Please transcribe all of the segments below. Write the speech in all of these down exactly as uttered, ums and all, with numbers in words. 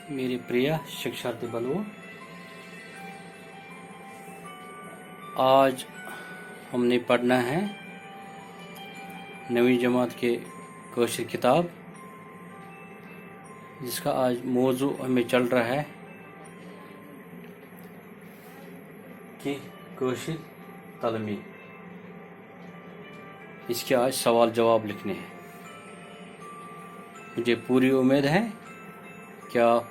میرے پریہ شکشارتھی بلو، آج ہم نے پڑھنا ہے نویں جماعت کے کٲشِر کتاب، جس کا آج موضوع ہمیں چل رہا ہے کہ کٲشِر تلمی۔ اس کے آج سوال جواب لکھنے ہیں۔ مجھے پوری امید ہے کہ آپ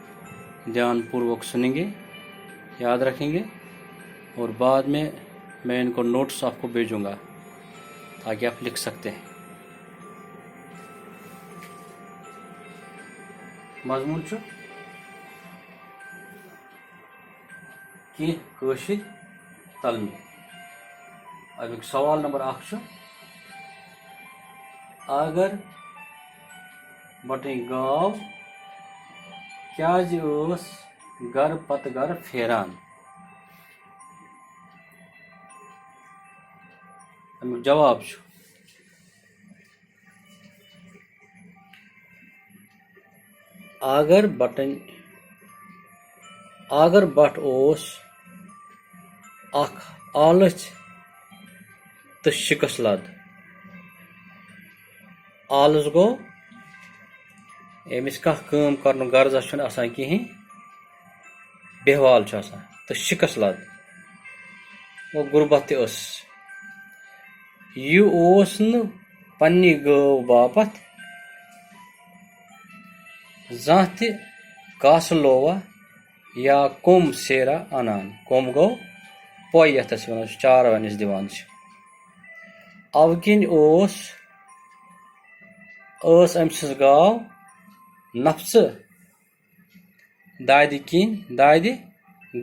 ध्यान पूर्वक सुनेंगे, याद रखेंगे और बाद में मैं इनको नोट्स आपको भेजूंगा ताकि आप लिख सकते हैं। مضموٗن چھُ کینٛہہ کٲشِر تلمی۔ اَمیُک سوال نمبر اکھ چھُ، آگر بٹٕنۍ گاو کیٛازِ ٲس گرٕ پتہٕ گرٕ پھیران؟ اَمیُک جواب چھُ، آگر بٹن، آگر بٹ اوس اکھ آلٕژ تہٕ شِکس لد۔ آلٕژ گوٚو، أمِس کانٛہہ کٲم کرنُک غرضا چھُنہٕ آسان کِہیٖنۍ، بیہوال چھُ آسان، تہٕ شِکس لد گوٚو، غربت تہِ ٲس۔ یہِ اوس نہٕ پننہِ گٲو باپتھ زانٛہہ تہِ گاسہٕ لووا یا کوٚم سیرا انان۔ کوٚم گوٚو پۄے، یتھ أسۍ ونان چھِ، چارٕ ونِس دِوان چھِ۔ اوٕ کِنۍ اوس، ٲس أمۍ سٕنٛز گاو نفژٕ دادِ کِنۍ دادِ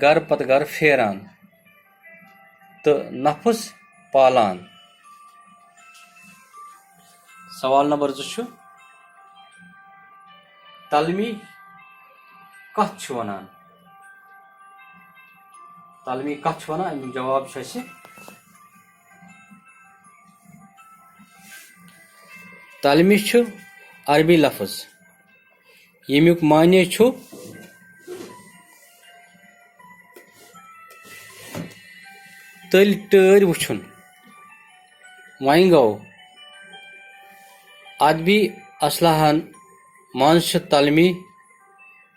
گرٕ پتہٕ گرٕ پھیران تہٕ نفس پالان۔ سوال نمبر زٕ چھُ، تلمی کتھ چھِ ونان؟ تلمی کتھ چھِ ونان؟ اَمیُک جواب چھُ اَسہِ، تلمی چھُ عربی لفظ، ییٚمیُک معنی چھُ تٔلۍ ٹٲرۍ وٕچھُن۔ وۄنۍ گوٚو، ادبی اصلاحن منٛز چھِ تلمی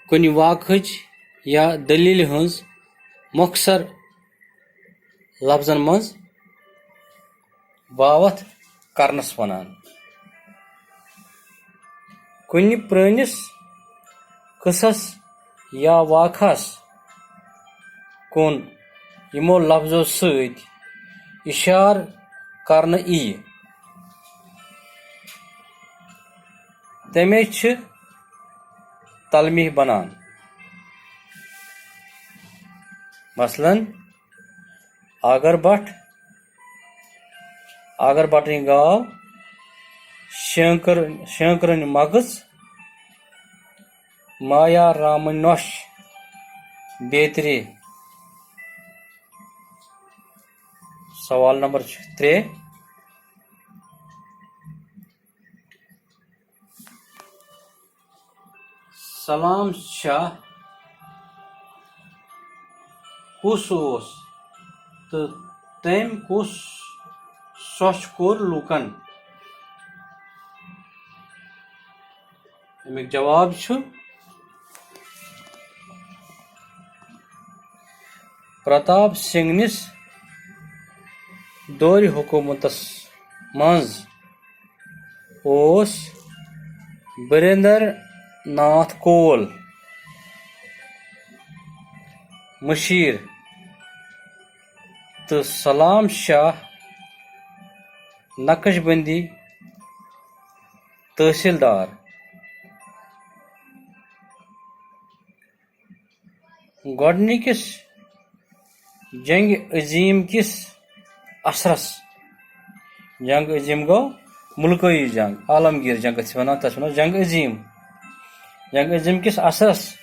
کُنہِ واقعٕچ یا دٔلیٖلہِ ہٕنٛز مۄخصر لفظن منٛز باوتھ کرنس ونان۔ کُنہِ پرٲنِس قصس یا واقعس کُن یِمو لفظو سۭتۍ اِشارٕ کرنہٕ یِیہِ، تَمے چھِ تلمیح بنان۔ مثلاً، آگر بٹ، آگر بٹٕنۍ گاو، شینکر، شینکرٕنۍ مغٕز، مایا رامٕنۍ نۄش، بیترِ۔ سوال نمبر چھُ ترٛےٚ۔ سلام شاہ کُس اوس تہٕ تٔمۍ کُس سۄچھ کوٚر لوٗکن؟ اَمیُک جواب چھُ، پرتاپ سنگھ نِس دورِ حکوٗمتس منٛز اوس بیریندر ناتھ کول مشیر تہٕ سلام شاہ نقشبندی تحصیلدار۔ گۄڈٕنِکِس جنگ عظیم کِس اثرس، جنگ عظیم گوٚو مُلکٲیی جنگ، عالمگیر جنگ چھِ وَنان، تَتھ چھِ وَنان جنگ عظیم۔ جنگ عظیم کِس اثرس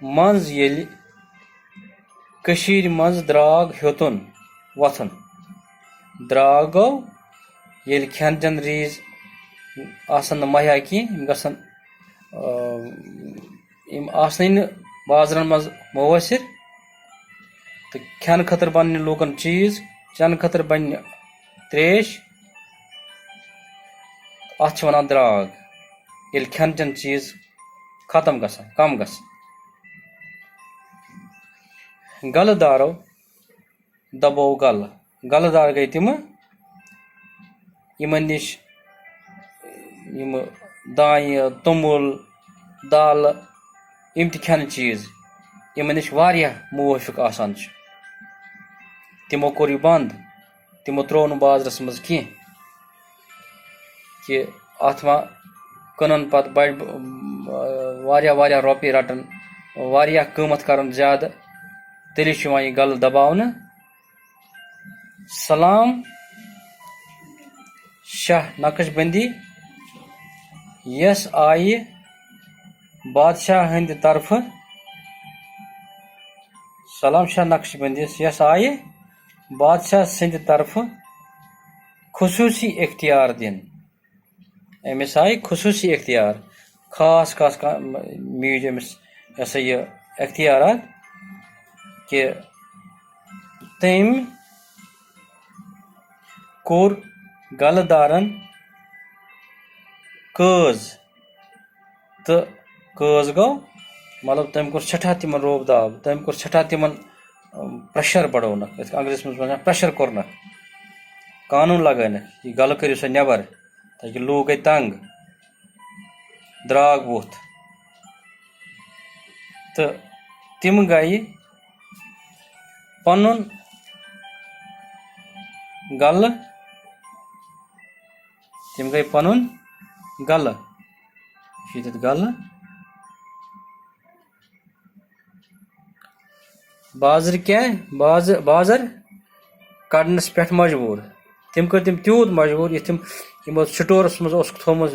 منٛز ییٚلہِ کٔشیٖرِ منٛز درٛاگ ہیوٚتُن وۄتھُن، درٛاگ گوٚو ییٚلہِ کھٮ۪ن چٮ۪ن ریٖز آسَن نہٕ مہیا کینٛہہ، یِم گژھن آ، یِم آسنٕے نہٕ بازرَن منٛز مؤثر، تہٕ کھٮ۪نہٕ خٲطرٕ بَننہِ لوٗکَن چیٖز، چٮ۪نہٕ خٲطرٕ بَننہِ ترٛیش، اَتھ چھِ وَنان درٛاگ۔ ییٚلہِ کھٮ۪ن چٮ۪ن چیٖز ختم گژھن، کم گژھن۔ غلہٕ دارو دبو غلہٕ۔ غلہٕ دار گٔے تِمہٕ، یِمن نِش یِم دانہِ، توٚمُل، دالہٕ، یِم تہِ کھٮ۪نہٕ چیٖز، یِمن نِش واریاہ موافق آسان چھِ۔ تِمو کوٚر یہِ بنٛد، تِمو ترٛوو نہٕ بازرس منٛز کینٛہہ۔ کہِ اَتھ ما کٕنَن پَتہٕ بَڑِ، واریاہ واریاہ رۄپیہِ رَٹَن، واریاہ قۭمَتھ کَرَن زیادٕ، تیٚلہِ چھُ یِوان یہِ غلہٕ دَباونہٕ۔ سلام شاہ نقش بندی، یَس آیہِ بادشاہ ہٕنٛدِ طرفہٕ، سلام شاہ نقش بندیَس، یَس آیہِ بادشاہ سٕنٛدِ طرفہٕ خصوٗصی اختیار دِنہٕ۔ أمِس آیہِ خصوٗصی اختیار، خاص خاص کا-، میٖج أمِس، یہِ ہسا یہِ، اختیارات کہِ تٔمۍ کوٚر غلہٕ دارن قٲض تہٕ قٲض گوٚو، مطلب، تٔمۍ کوٚر سٮ۪ٹھاہ تِمن روب داب، تٔمۍ کوٚر سٮ۪ٹھاہ تِمن، اَم، pressure بڑوونکھ، یِتھ کٔنۍ انگریزس منٛز ونان pressure کوٚرنکھ، قانوٗن لگٲونکھ، یہِ غلہٕ کٔرِو سا نٮ۪بر، تاکہِ لوٗکھ گٔے تنگ، درٛاگ ووٚتھ۔ تہٕ تِم گٔیہِ پنُن غلہٕ، تِم گٔے پنُن غلہٕ، یہِ چھُ ییٚتٮ۪تھ غلہٕ۔ بازر کیٛاہ؟ بازر، بازر کڑنس پٮ۪ٹھ مجبوٗر۔ تِم کٔرۍ تِم تیوٗت مجبوٗر، یُتھ تِم یِمو سٹورس منٛز اوسُکھ تھوٚومُت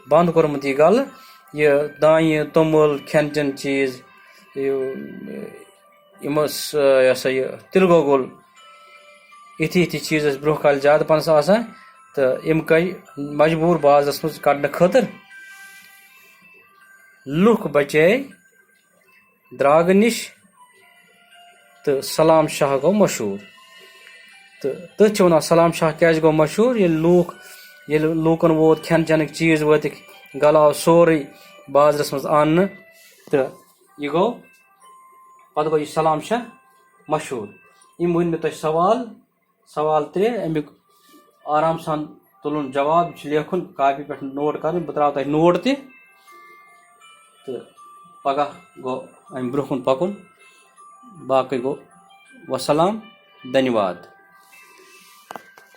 بنٛد کوٚرمُت یہِ غلہٕ، یہِ دانہِ، توٚمُل، کھٮ۪ن چٮ۪ن چیٖز، یہِ، یِم ٲس، یہِ ہسا یہِ تِلہٕ گۄگُل، یِتھی یِتھی چیٖز ٲسۍ برٛونٛہہ کالہِ زیادٕ پہنس آسان، تہٕ یِم گٔے مجبوٗر بازرس منٛز کڑنہٕ خٲطرٕ۔ لُکھ بچے درٛاگہٕ نِش تہٕ سلام شاہ گوٚو مشہوٗر۔ تہٕ تٔتھۍ چھِ وَنان سلام شاہ کیٛازِ گوٚو مشہوٗر؟ ییٚلہِ لوٗکھ، ییٚلہِ لوٗکَن ووت کھٮ۪ن چٮ۪نٕکۍ چیٖز وٲتِکھ، غلہٕ آو سورُے بازرَس منٛز اَننہٕ، تہٕ یہِ گوٚو، پَتہٕ گوٚو یہِ سلام شاہ مشہوٗر۔ یِم ؤنۍ مےٚ تۄہہِ سوال، سوال ترٛےٚ، اَمیُک آرام سان تُلُن جواب، یہِ چھُ لیکھُن، کاپی پٮ۪ٹھ نوٹ کَرٕنۍ، بہٕ ترٛاوٕ تۄہہِ نوٹ تہِ۔ تہٕ پگاہ گوٚو اَمہِ برٛونٛہہ کُن پَکُن۔ باقٕے گوٚو وسلام، دھنیواد۔